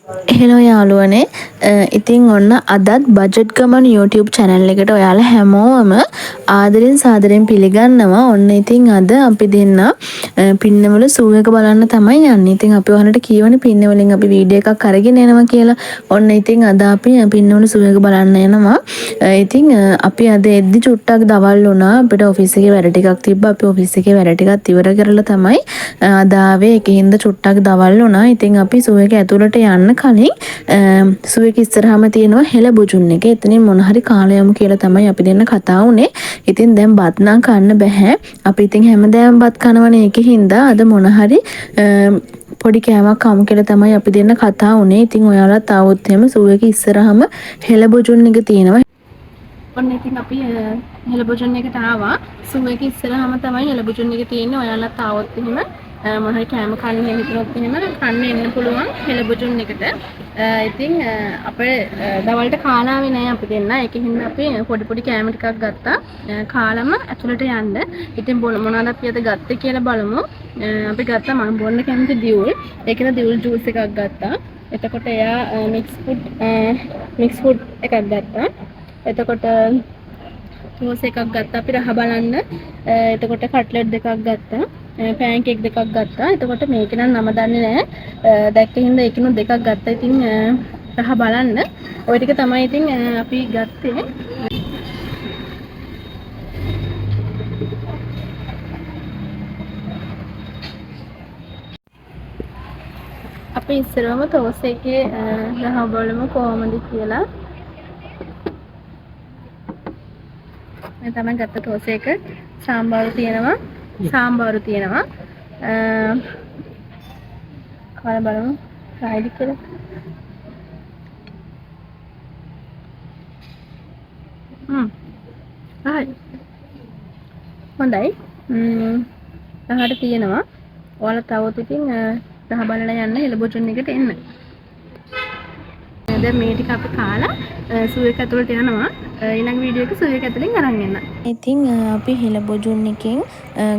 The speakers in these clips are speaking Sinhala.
හෙලෝ යාළුවනේ, ඉතින් ඔන්න අදත් බජට් ගමන් YouTube channel එකට ඔයාලා හැමෝම ආදරෙන් සාදරෙන් පිළිගන්නවා. ඔන්න ඉතින් අද අපි දෙන්න පින්නවල සූ එක බලන්න තමයි යන්නේ. ඉතින් අපි ඔයාලට කියවනේ පින්නවලින් අපි වීඩියෝ එකක් අරගෙන එනවා කියලා. ඔන්න ඉතින් අද අපි පින්නවල සූ එක බලන්න යනවා. ඉතින් අපි අද එද්දි චුට්ටක් දවල් වුණා. අපිට ඔෆිස් එකේ වැඩ ටිකක් තිබ්බා. අපි ඔෆිස් එකේ වැඩ ටිකත් ඉවර කරලා තමයි අද ආවේ. ඒකින්ද චුට්ටක් දවල් වුණා. ඉතින් අපි සූ එක ඇතුළට යන්න කලින් සූ එක ඉස්සරහම තියෙනවා හෙළ බුජුන් එක. එතනින් මොන හරි කාලා යමු කියලා තමයි අපි දෙන්න කතා වුණේ. ඉතින් දැන් බත් නම් කන්න බැහැ. අපි ඉතින් හැමදාම බත් කනවනේ. ඒකෙ හින්දා අද මොන හරි පොඩි කෑමක් කමු කියලා තමයි අපි දෙන්න කතා වුණේ. ඉතින් ඔයාලත් ආවොත් එහෙම සූ එක ඉස්සරහම හෙළ බුජුන් එක තියෙනවා. ඔන්න ඉතින් අපි හෙළ බුජුන් එකට ආවා. සූ එක ඉස්සරහම තමයි හෙළ බුජුන් එක තියෙන්නේ. ඔයාලත් ආවොත් එහෙම මොන හරි කෑම කන්න එහෙම හිතුනොත් එහෙම කන්න එන්න පුළුවන් හෙළ බුජුන් එකට. ඉතින් අපේ දවල්ට කාලා ආවේ නෑ අපි දෙන්න. ඒකෙන් හින්දා අපි පොඩි පොඩි කෑම ටිකක් ගත්තා. කාලම ඇතුළට යන්න. ඉතින් මොනවද අපි අද ගත්තේ කියලා බලමු. අපි ගත්තා මම බොන්න කැමති දියුල්. ඒකෙන් දියුල් ජූස් එකක් ගත්තා. එතකොට එයා මික්ස් ෆුඩ් එකක් ගත්තා. එතකොට තෝස එකක් ගත්තා අපි රහ බලන්න. එතකොට කට්ලට් දෙකක් ගත්තා. පෑන්කේක් දෙකක් ගත්තා. එතකොට මේක නම් නම දන්නේ නෑ. දැක්ක හින්දා ඒකිනුත් දෙකක් ගත්තා. ඉතින් රහ බලන්න. ඔය ටික තමයි ඉතින් අපි ගත්තේ. අපි ඉස්සරවම තෝස එකේ රහ බලමු කොහොමද කියලා. මේ තමයි ගත්ත තෝස එක. සාම්බාරු තියෙනවා. සාම්බාරු තියෙනවා. කාලා බලමු රහයිද කියලා. රහයි. හොඳයි. රහට තියෙනවා. ඔයාලා තවත් ඉතින් රහ බලලා යන්න හෙළබොජුන් එකට එන්න. දැන් මේ ටික අපි කාලා සූ එක ඇතුළට යනවා. ඊළඟ වීඩියෝ එක සූ එක ඇතුළෙන් අරන් එන්න. ඉතින් අපි හෙළබොජුන් එකෙන්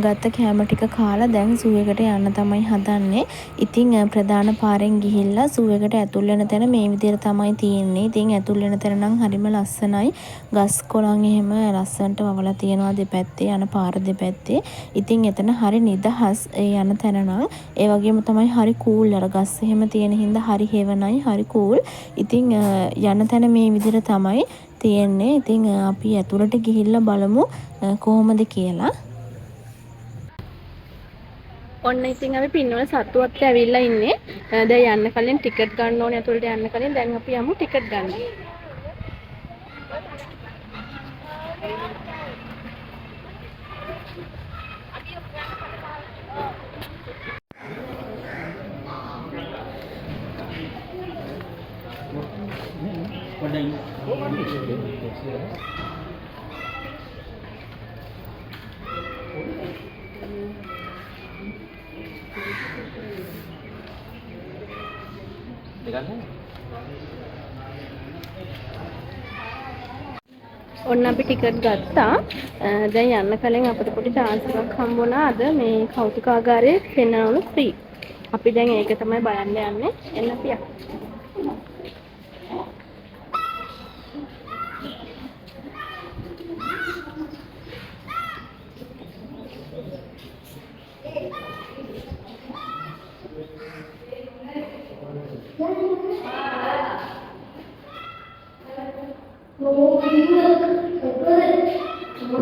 ගත්ත කෑම ටික කාලා දැන් සූ එකට යන්න තමයි හදන්නේ. ඉතින් ප්‍රධාන පාරෙන් ගිහිල්ලා සූ එකට ඇතුල් වෙන තැන මේ විදිහට තමයි තියෙන්නේ. ඉතින් ඇතුල් වෙන තැන නම් හරිම ලස්සනයි. ගස් කොළන් එහෙම ලස්සනට වවලා තියෙනවා දෙපැත්තේ, යන පාර දෙපැත්තේ. ඉතින් එතන හරි නිදහස් ඒ යන තැන නම්. ඒ වගේම තමයි හරි කූල්. අර ගස් එහෙම තියෙන හින්දා හරි හෙවණයි, හරි කූල්. ඉතින් යන තැන මේ විදිහට තමයි තියෙන්නේ. ඉතින් අපි ඇතුළට ගිහිල්ලා බලමු කොහොමද කියලා. ඔන්න ඉතින් අපි පින්නවල සත්තුවත් ඇවිල්ලා ඉන්නේ. දැන් යන්න කලින් ටිකට් ගන්න ඕනේ. ඇතුළට යන්න කලින් දැන් අපි යමු ටිකට් ගන්න. ඔන්න අපි ටිකට් ගත්තා. දැන් යන්න කලින් අපිට පොඩි චාන්ස් එකක් හම්බුණා. අද මේ කෞතුකාගාරයේ පෙන්වනවලු ෆ්‍රී. අපි දැන් ඒක තමයි බලන්න යන්නේ. එන්න අපි යමු.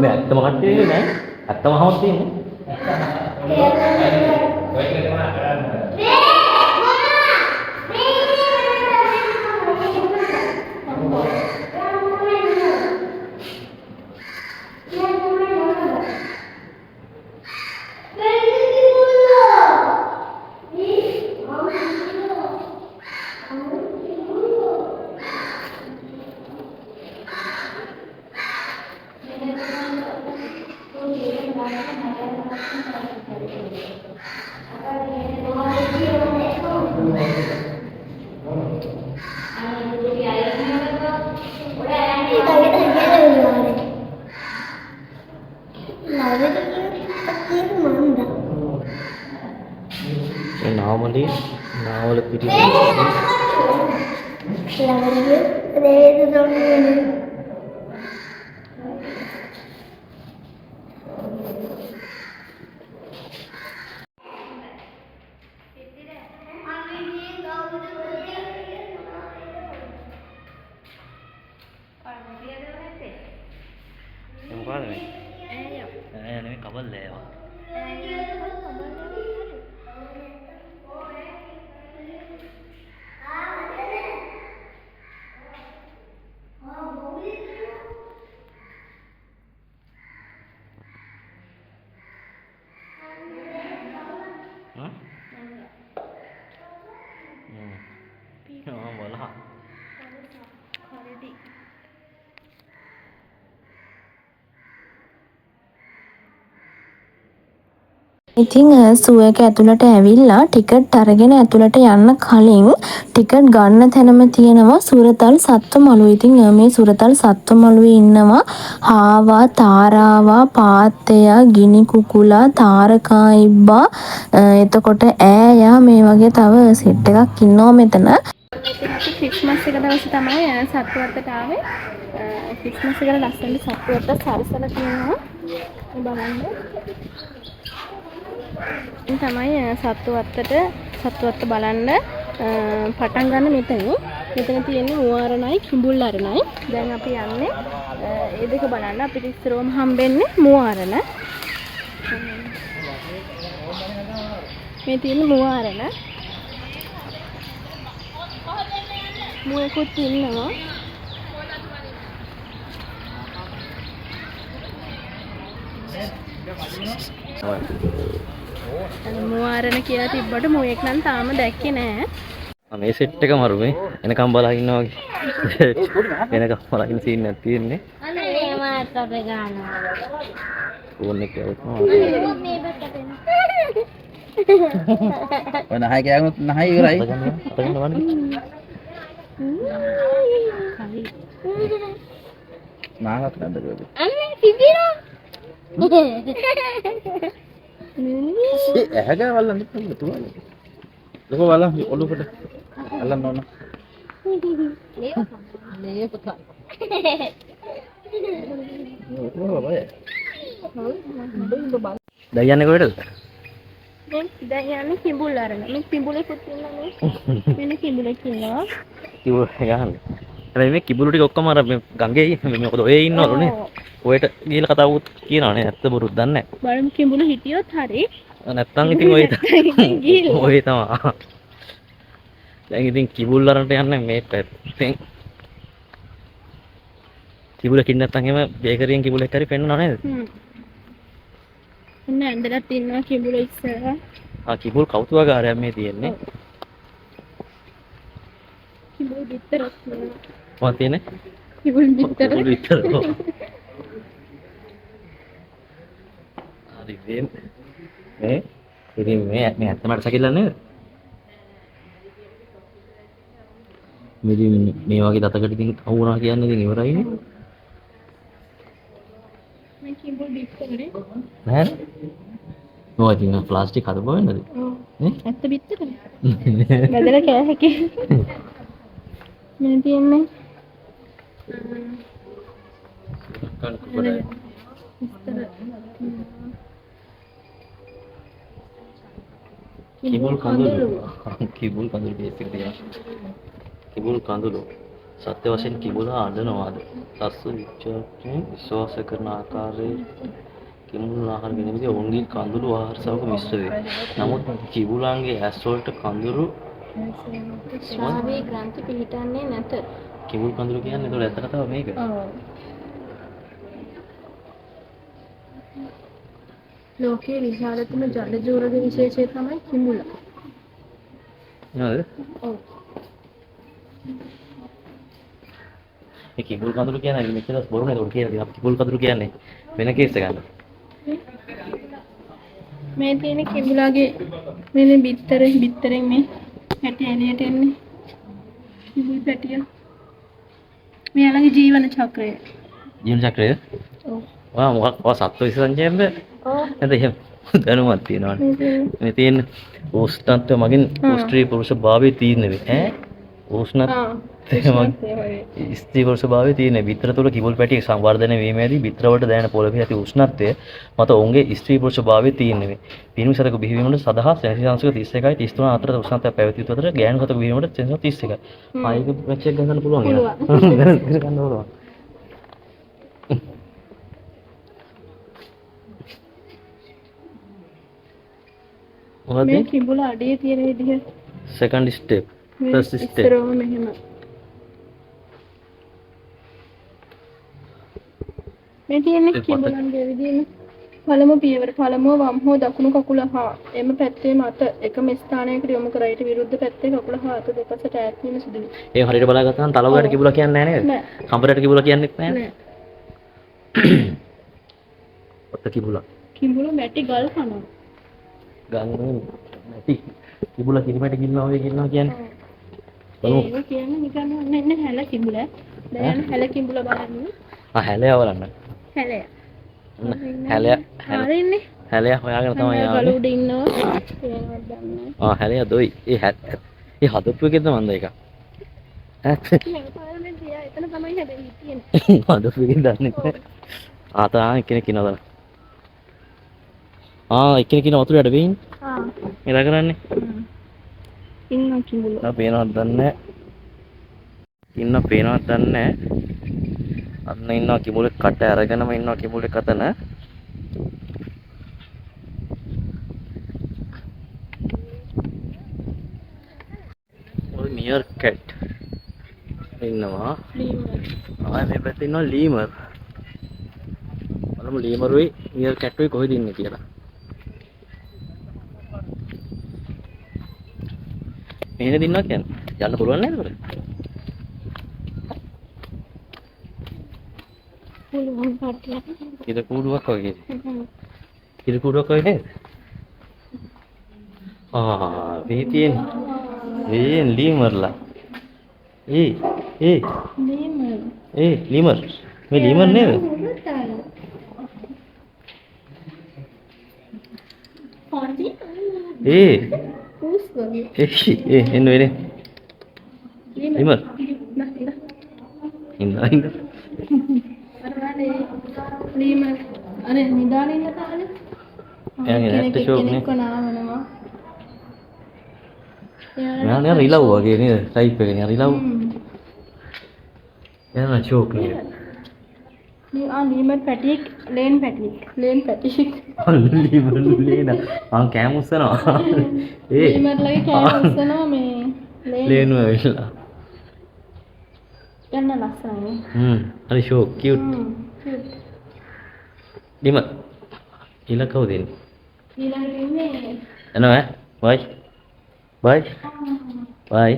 මේ ඇත්තම කට්ටිය නෑ. ඇත්තම හමක් තියෙන්නේ. නාවල පිටින් මොකද මේ? ඈ නෙමෙයි කබල් ලෑවා. හ්ම්? හ්ම්. ආ බලහන්. ඉතින් සූ එක ඇතුළට ඇවිල්ලා ටිකට් අරගෙන ඇතුළට යන්න කලින් ටිකට් ගන්න තැනම තියෙනවා සුරතල් සත්ව මළුව. ඉතින් මේ සුරතල් සත්ව මළුවේ ඉන්නවා හාවා, තාරාවා, පාත්තයා, ගිනි කුකුලා, තාරකා ඉබ්බා, එතකොට ඈයා මේ වගේ තව සෙට් එකක් ඉන්නවා මෙතන. ඉතින් අපි ක්‍රිස්මස් එක දවසේ තමයි සත්ව වත්තට ආවේ. ක්‍රිස්මස් එකට ලස්සනට සත්ව වත්ත සරසලා තියෙනවා. මේ බලන්න. ඉතින් තමයි සත්ව වත්තට සත්ව වත්ත බලන්න පටන් ගන්න මෙතනින්. මෙතන තියෙන්නේ මුව අරණයි කිඹුල් අරණයි. දැන් අපි යන්නේ ඒ දෙක බලන්න. අපිට ඉස්සරවම හම්බෙන්නේ මුව අරණ. මේ තියෙන්නේ මුව අරණ. මුවකුත් ඉන්නවා. මුව අරණ කියලා තිබ්බට මුවෙක් නම් තාම දැක්කේ නෑ. මේ සෙට් එක මරු මේ එනකම් බලා ඉන්නවා වගේ. එනකම් බලා ඉන්න සීන් එකක් තියෙන්නේ. අනේ මාත් අපේ ගන්නවා. ෆෝන් එක ඇවොත් මම මේ පැත්තට එන්න. ඔය නහය කෑවුනොත් නහය ඉවරයි. අත ගන්න බලන්න. නාහක් නැද්ද කොහෙද? අනේ පිපිනවා. ඒ ඇහැ ගාව අල්ලන්න එපා තුවාලේ. ලොකෝ බලන්න ඔලුවට අල්ලන්න ඕන. ලොකෝ බය. දැන් යන්නේ කොහෙටද? දැන් යන්නේ කිඹුල් අරණ. මේ කිඹුලෙකුත් ඉන්නවා මේ. මෙන්න කිඹුලෙක් ඉන්නවා. කිඹුල් ගහන්න. හැබැයි මේ කිඹුලු ටික ඔක්කොම අර මේ ගඟේ මේ මොකද ඔයේ ඉන්නවලු නේ. ඔයට ගිහලා කතාවකුත් කියනවා නේ. ඇත්ත බොරුද දන්නේ නැහැ. බලමු කිඹුලු හිටියොත් හරි. නැත්තම් ඉතින් ඔය ගිහිල්ලා. ඔය තමයි. දැන් ඉතින් කිඹුල් අරන්ට යන්නේ මේ පැත්තෙන්. කිඹුලක් ඉන්න නැත්තම් එහෙම බේකරියෙන් කිඹුලෙක් හරි පෙන්නනව නේද? හ්ම්. ඔන්න ඇඳලත් ඉන්නවා කිඹුල ඉස්සරහ. ආ කිඹුල් කෞතුකාගාරයක් මේ තියෙන්නේ. කිඹුල් බිත්තරක් තියෙනවා. මොකක්ද තියෙන්නේ? කිඹුල් බිත්තර. කිඹුල් බිත්තර. ඔව්. හරි ඉතින් මේ ඉතින් මේ මේ ඇත්තම අර සැකිල්ල නේද? මේ ඉතින් මේ වගේ දතකට ඉතින් අහු වුණා කියන්නේ ඉතින් ඉවරයිනේ. මේ කිඹුල් බිත්තරනේ. නෑ නේ? ඔව් ඉතින් ප්ලාස්ටික් හදපුවා වෙන්නද? ඔව්. නේ? ඇත්ත බිත්තරනේ. බෙදලා කෑ හැකි. මේ තියෙන්නේ කිඹුල් කඳුළු. කිඹුල් කඳුළු බේස් එක තියෙනවා. කිඹුල් කඳුළු. සත්‍ය වශයෙන් කිඹුලා අඬනවාද? සස්ස විචාරයෙන් විශ්වාස කරන ආකාරයේ කිඹුල් ආහාර ගැනීමේදී ඔවුන්ගේ කඳුළු ආහාර සමග මිශ්‍ර වේ. නමුත් කිඹුලාන්ගේ ඇස් වලට කඳුළු ශ්‍රාවී ග්‍රන්ථි පිහිටන්නේ නැත. කිඹුල් කඳුළු කියන්නේ ඒතකොට ඇත්ත කතාව මේක. ඔව්. ලෝකයේ විශාලතම ජලජ උරග විශේෂය තමයි කිඹුලා. නේද? ඔව්. මේ කිඹුල් කඳුළු කියන්නේ මෙච්චර බොරු නේද? උන් කියලා තියෙනවා. අපි කිඹුල් කඳුළු කියන්නේ වෙන කේස් එකක්. මේ තියෙන කිඹුලාගේ මෙන්න බිත්තර බිත්තරෙන් මේ පැටි එළියට එන්නේ. කිඹුල් පැටිය. මෙයාලගේ ජීවන චක්‍රය. ජීවන චක්‍රයද? ඔව්. ඔයා මොකක් ඔයා සත්ව විශේෂඥයෙක්ද? ඔව්. නැත්නම් එහෙම දැනුමක් තියෙනවනේ. මේ තියෙන උෂ්ණත්වය මගින් ස්ත්‍රී පුරුෂ භාවය තීරණය වේ. ඈ? උෂ්ණත්වය වගේ ස්ත්‍රී පුරුෂ භාවයේ තියෙන බිත්තර තුළ කිඹුල් පැටියෙක් සංවර්ධනය වීමේදී බිත්තර වලට දැනෙන පොළවේ ඇති උෂ්ණත්වය මත ඔවුන්ගේ ස්ත්‍රී පුරුෂ භාවයේ තියෙන වේ. පිරිමි සතෙකු බිහිවීමට සදහා සෙල්සියස් අංශක 31යි 33 අතර උෂ්ණත්වයක් පැවතිය යුතු අතර ගෑනු සතෙකු බිහිවීමට සෙල්සියස් 31යි. ආ ඒක මැච් එක ගන්න පුළුවන් නේද? ගන්න පුළුවන්. මොකද්ද? මේ කිඹුල අඩියේ තියෙන විදිහ. Second step, මේ ෆස්ට් ස්ටෙප්. ඉස්සරවම මෙහෙම. මේ තියෙන්නේ ඒ පත- කිඹුලන්ගේ විදිහම. පළමු පියවර පළමුව වම් හෝ දකුණු කකුල හා එම පැත්තේ මත එකම ස්ථානයකට යොමු කර ඊට විරුද්ධ පැත්තේ කකුල හා අත දෙපසට ඈත් වීම සිදු වේ. ඒ හරියට බලාගත්තා නම් තලවකට කිඹුලා කියන්නේ නැහැ නේද? නෑ. කඹරට කිඹුලා කියන්නෙත් නැහැ. නෑ. ඔත්ත කිඹුලා. කිඹුල මැටි ගල් කනවා. ගල් නැති කිඹුලා කිරිමැටි ගිල්නවා වගේ ගිල්නවා කියන්නේ. බලමු. ඒක කියන්නේ නිකන් ඔන්න එන්න හැල කිඹුල. දැන් යන හැල කිඹුල බලන්න. ආ හැලය බලන්න. හැලය. ඔන්න හැලය හරින්නේ. හැලය හොයාගෙන තමයි ගල ආවේ. උඩ ඉන්නවා. පේනවද දන්නේ නෑ. ආ හැලය දොයි. ඒ ඒ හදපු එකේද මන්ද ඒක? ඈ මේ පාරමෙන් තියා එතන තමයි හැබැයි හිටියේ. හදපු එකෙන් දන්නේ නැහැ. ආ තා එක්කෙනෙක් ඉන්නවා බලන්න. ආ එක්කෙනෙක් ඉන්න වතුර යට වෙයින්. ආ එදා කරන්නේ. ඉන්නවා කිඹුල. නා පේනවද දන්නේ නැහැ. ඉන්න පේනවද දන්නේ නැහැ. අන්න ඉන්නවා කිඹුලෙක් කට අරගෙනම ඉන්නවා කිඹුලෙක් අතන. ඔය මියර් කැට් ඉන්නවා. ලීමර්. ආයෙ මේ පැත්තේ ඉන්නවා ලීමර්. බලමු ලීමරුයි මියර් කැට්ුයි කොහෙද ඉන්නේ කියලා. මෙහෙන ඉන්නවා කියන්නේ යන්න පුළුවන් නේද අපිට? පුළුවන් පාටලා. ඉර කූඩුවක් වගේ. ඉර කූඩුවක් වගේ නේද? ආ මේ තියෙන මේ ලීමර්ලා. ඒ ඒ ලීමර්. ඒ ලීමර්. මේ ලීමර් නේද? පොඩි ඒ පූස් වගේ. ඒ ඒ එන්න වෙන්නේ. ලීමර්. නෑ ඉන්න. ඉන්න ඉන්න. අර බලන්න ලීමර් අර නිදාගෙන ඉන්න තාලේ. එයාගේ කෙනෙක් ඇත්ත ෂෝක් නේ. එක්කෙනෙක්ව නාවනවා. එයාලා මෙයා නිකන් රිලව් වගේ නේද? ටයිප් එක නිකන් රිලව්. එයා නම් ෂෝක් නේද? මේ ආ ලීමර් පැටියෙක් ලේන් පැටියෙක් ලේන් පැටියෙක් ලීමර් ලේන. ආ කෑම උස්සනවා. ඒ ලීමර්ලගේ කෑම උස්සනවා මේ ලේන් ලේනුව ඇවිල්ලා. යන්න ලස්සනයි නේ. හ්ම් හරි ෂෝක් කියුට්. හ්ම් කියුට්. ලීමර්. ඊළඟ කවුද එන්නේ? ඊළඟට ඉන්නේ එනවා ඈ. බයි. බයි. බයි.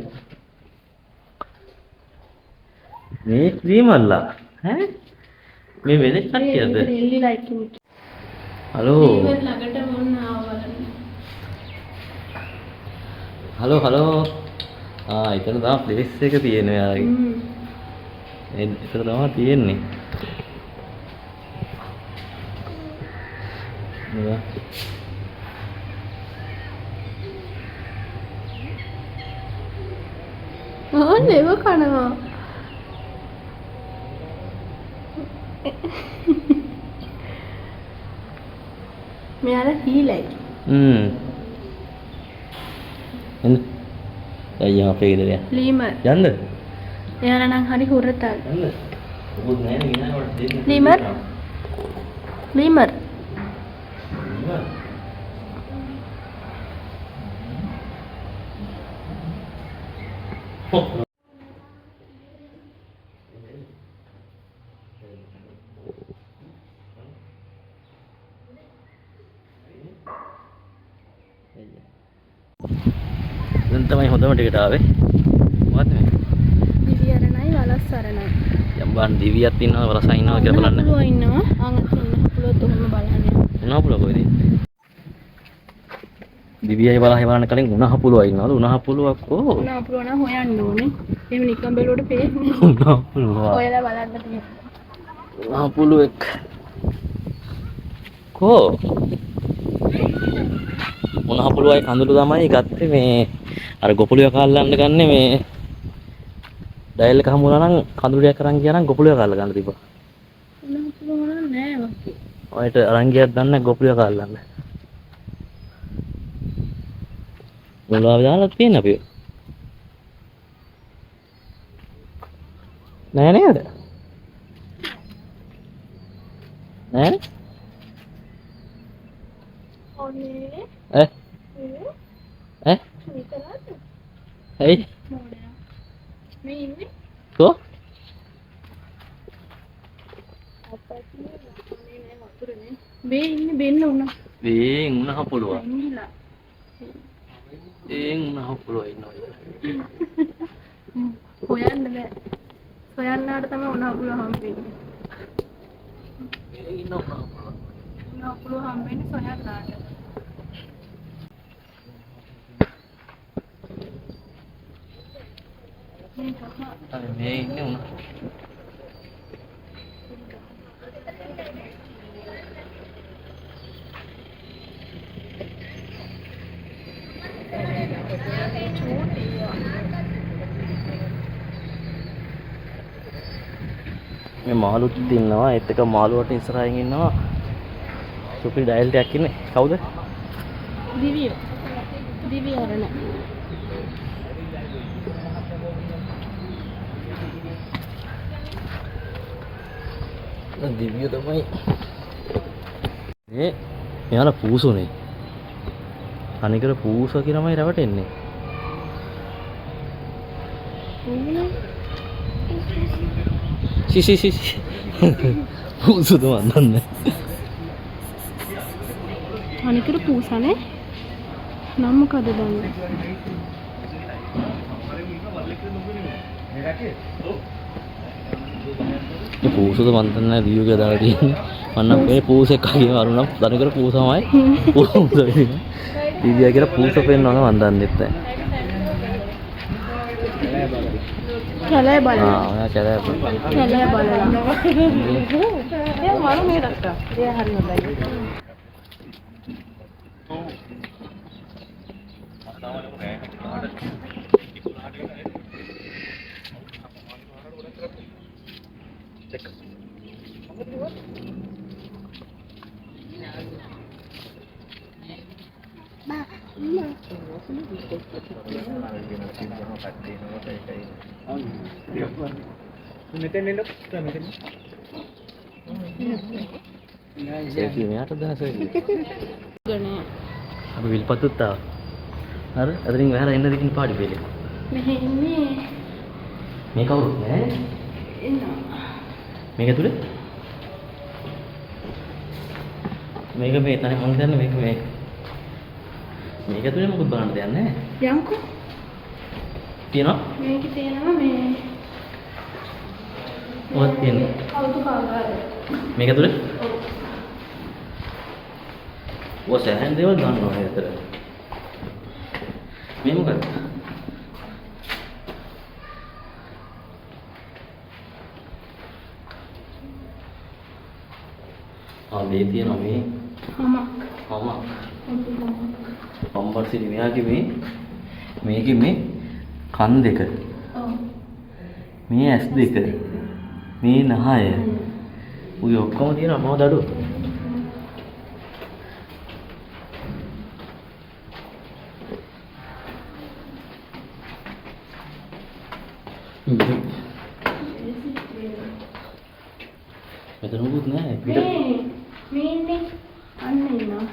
මේ ලීමර්ලා ඈ මේ වෙන කට්ටියද? එල්ලිලා එක්කෙනෙක්. හලෝ. ලීමර් ළඟට මොන්න ආව බලන්න. Hello hello. ආ එතන තමයි ප්ලේස් එක තියෙන්නේ ඔයාලගේ. හ්ම්. එතන තමයි තියෙන්නේ. නේද? ඕන්න ඒව කනවා. මෙයාලා හීලයි. හ්ම්. එන්න. අයියා අපේ ගෙදර යන්න. ලීමර්. යන්න. එයාලා නම් හරි හුරතල්. යන්න. ඔබ නෑ නේ ගෙනාවට දෙන්න. ලීමර්. ලීමර්. ලීමර්. දැන් තමයි හොඳම ටිකට ආවේ. මොකද්ද මේ? දිවි අරණයි වලස් අරණයි. යම් බලන්න දිවියක් ඉන්නවා වලසා ඉන්නවා කියලා බලන්න. හපුලුව ඉන්නවා. ආන් අත ඉන්න හපුලුවත් ඔහොම බලන්න. උණහපුල කොහෙද ඉන්නේ? දිවියයි වලහයි බලන්න කලින් උණහපුලුවා ඉන්නවලු. උණහපුලුවක් කෝ? උණහපුලුව නම් හොයන්න ඕනේ. එහෙම නිකන් බැලුවට පේන්නේ. උණහපුලුවා. හොයලා බලන්න තියෙනවා. උණහපුලුවෙක්. කෝ? උණහපුලුවයි කඳුළු තමයි ගත්තේ මේ අර ගොපුලුව කාල්ලන්න ගන්නේ මේ ඩයල් එක හම්බුණා නම් කඳුළු ටිකක් අරන් ගියා නම් ගොපුලිය කාලා ගන්න තිබ්බා. උණහපුළුව නෑ වගේ. ඔයට අරන් ගියක් දන්නේ නැහැ ගොපුලිය කාලා ගන්න. මුලාව දාලා තියෙන අපි. නෑ නේද? නෑ? අනේ ඈ ඈ විතරද? ඇයි? මෝඩයා. මේ ඉන්නේ කො? අප්පච්චි නේ නෑ වතුරනේ. මේ ඉන්නේ බෙන්න උනා. වේන් උණහපුළුවා. ඇඟිලා. වේන් උණහපුළුවා ඉන්නවා. හොයන්න බෑ. සොයන්නාට තමයි උණහපුළුව හම්බෙන්නේ. වේන් ඉන්න උණහපුළුවා. උණහපුළුව හම්බෙන්නේ සොයන්නාට. මේ ගහ අර මේ ඉන්නේ උණහපුළුවා. මේ මාළුත් ඉන්නවා, ඒත් එක මාළුවට ඉස්සරහින් ඉන්නවා සුපිරි ඩයල් ටිකක් ඉන්නේ. කවුද? දිව්‍ය. දිව්‍ය අරණ. දිව්‍ය තමයි. මේ මෙයාලා පූසුනේ. තනිකර පූස කියලාමයි රැවටෙන්නේ. සි සි සි සි. පූසුද මන් දන්නේ. තනිකර පූසනේ. නම් මොකද දන්නේ? මේ පූසුද මන් දන්නේ නැහැ දිව්‍ය කියලා දාලා තියෙන්නේ. මන් නම් මේ පූසෙක් වගේ වරුණම් තනිකර පූසමයි. පූස වෙන්නේ. දිව්‍ය කියලා පූස පෙන්වනවා මන් දන්නෙත් නැහැ. කැලෑ බලලා. ආ ඔයා කැලෑ බලලා. කැලෑ බලලා. ඒ මරු මේ රට්ටා. ඒ හරි හොඳයි. සෙල්ෆි මෙයාට දාන සෙල්ෆි. ගණේ. අපි විල්පත්තුත් ආවා. අර අතරින් වැහලා එන්න දෙකින් පාඩි පෙළේ. මෙහෙ ඉන්නේ මේ කවුරුත් නෑ. ඉන්නවා. මේක ඇතුලේ? මේක මේ තනි මං හිතන්නේ මේක මේ මේක ඇතුලේ මොකුත් බලන්න දෙයක් නෑ. යන්කෝ. තියෙනවා? මේකේ තියෙනවා මේ මොකක්ද තියෙන්නේ? කෞතුකාගාරය. මේක ඇතුලේ? ඔව්. ඔය සෑහෙන දේවල් ගන්නවා නේද ඇත්තට? මේ මොකක්ද? ආ මේ තියෙනවා මේ හමක්. හමක්. ඔව් හමක්. පම්බර්සිරි මෙයාගේ මේ මේකේ මේ කන් දෙක. ඔව්. මේ ඇස් දෙක. මේ නහය. උයි ඔක්කොම තියෙනවා මම දඩුව. මෙතන මොකුත් නෑ පිට. මේ ඉන්නේ අන්න ඉන්නවා.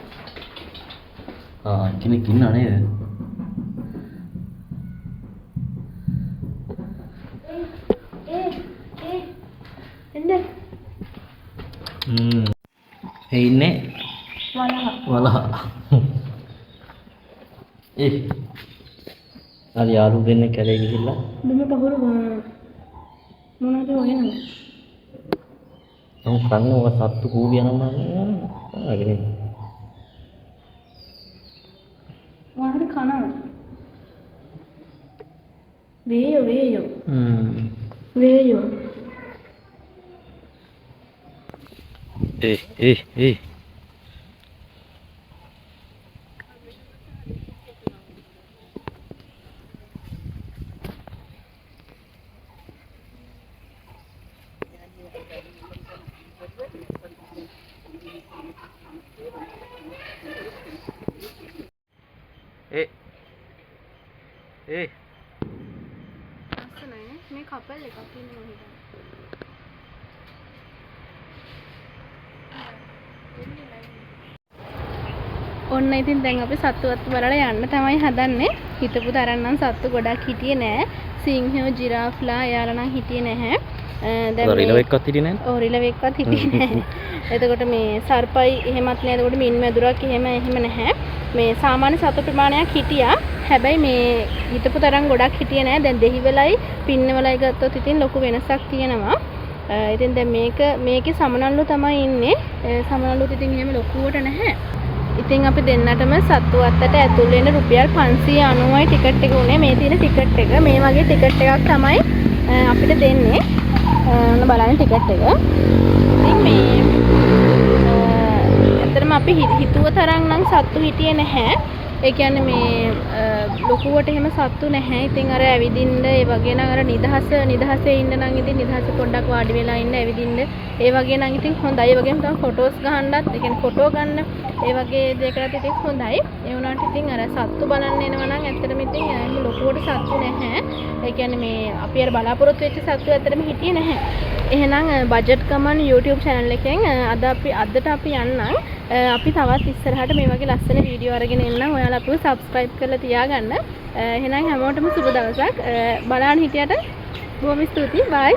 ආ කෙනෙක් ඉන්නව නේද? ඒ ඒ එන්න. හ්ම්. ඒ ඉන්නේ වලහ. වලහ. ඒ අර යාළුවෝ දෙන්නෙක් කැලේ ගිහිල්ලා බිම පහුරු ගන්නවා. මොනවද හොයනවද? මම කන්නේ ඔය සත්තු කූඹියා නම් මම අරගෙන මොනවද කනවද? වේයෝ වේයෝ. හ්ම්. වේයෝ. ඒ ඒ ඒ මේ කපල් එකක් ඉන්නේ මම හිතන්නේ. ඔන්න ඉතින් දැන් අපි සත්තු වත්ත බලලා යන්න තමයි හදන්නේ. හිතපු තරම් නම් සත්තු ගොඩක් හිටියේ නෑ. සිංහයෝ, ජිරාෆ්ලා එයාලා නම් හිටියේ නැහැ. දැන් මේ රිලෙවෙක්වත් හිටියේ නෑ. ඔව්, රිලෙවෙක්වත් හිටියේ නෑ. එතකොට මේ සර්පයි එහෙමත් නෑ. එතකොට මින් මැදුරක් එහෙම එහෙම නැහැ. මේ සාමාන්‍ය සත්තු ප්‍රමාණයක් හිටියා. හැබැයි මේ හිතපු තරම් ගොඩක් හිටියේ නෑ. දැන් දෙහිවලයි පින්නවලයි ගත්තොත් ඉතින් ලොකු වෙනසක් තියෙනවා. ඉතින් දැන් මේකේ සමනල්ලු තමයි ඉන්නේ. සමනල්ලුත් ඉතින් එහෙම ලොකුවට නැහැ. ඉතින් අපි දෙන්නටම සත්තු වත්තට ඇතුල් වෙන්න රුපියල් 590යි ටිකට් එක උනේ. මේ තියෙන ටිකට් එක මේ වගේ ටිකට් එකක් තමයි අපිට දෙන්නේ. ඔන්න බලන්න ටිකට් එක. ඉතින් මේ ඇත්තටම අපි හිතුව තරම් නම් සත්තු හිටියේ නැහැ. ඒ කියන්නේ මේ ලොකුවට එහෙම සත්තු නැහැ. ඉතින් අර ඇවිදින්න ඒ වගේ නම් අර නිදහසේ ඉන්න නම් ඉතින් නිදහසේ පොඩ්ඩක් වාඩි වෙලා ඉන්න ඇවිදින්න ඒ වගේ නම් ඉතින් හොඳයි. ඒ වගේම තමයි ෆොටෝස් ගහන්නත්, ඒ කියන්නේ ෆොටෝ ගන්න ඒ වගේ දෙයකටත් ඉතින් හොඳයි. ඒ වුණාට ඉතින් අර සත්තු බලන්න එනවා නම් ඇත්තටම ඉතින් එහෙම ලොකුවට සත්තු නැහැ. ඒ කියන්නේ මේ අපි අර බලාපොරොත්තු වෙච්ච සත්තු ඇත්තටම හිටියේ නැහැ. එහෙනම් බජට් ගමන් YouTube channel එකෙන් අදට අපි යන්නම්. අපි තවත් ඉස්සරහට මේ වගේ ලස්සන වීඩියෝ අරගෙන එන්නම්. ඔයාලා අපිව subscribe කරලා තියාගන්න. එහෙනම් හැමෝටම සුබ දවසක්. බලන්න හිටියට බොහොම ස්තුතියි. බයි.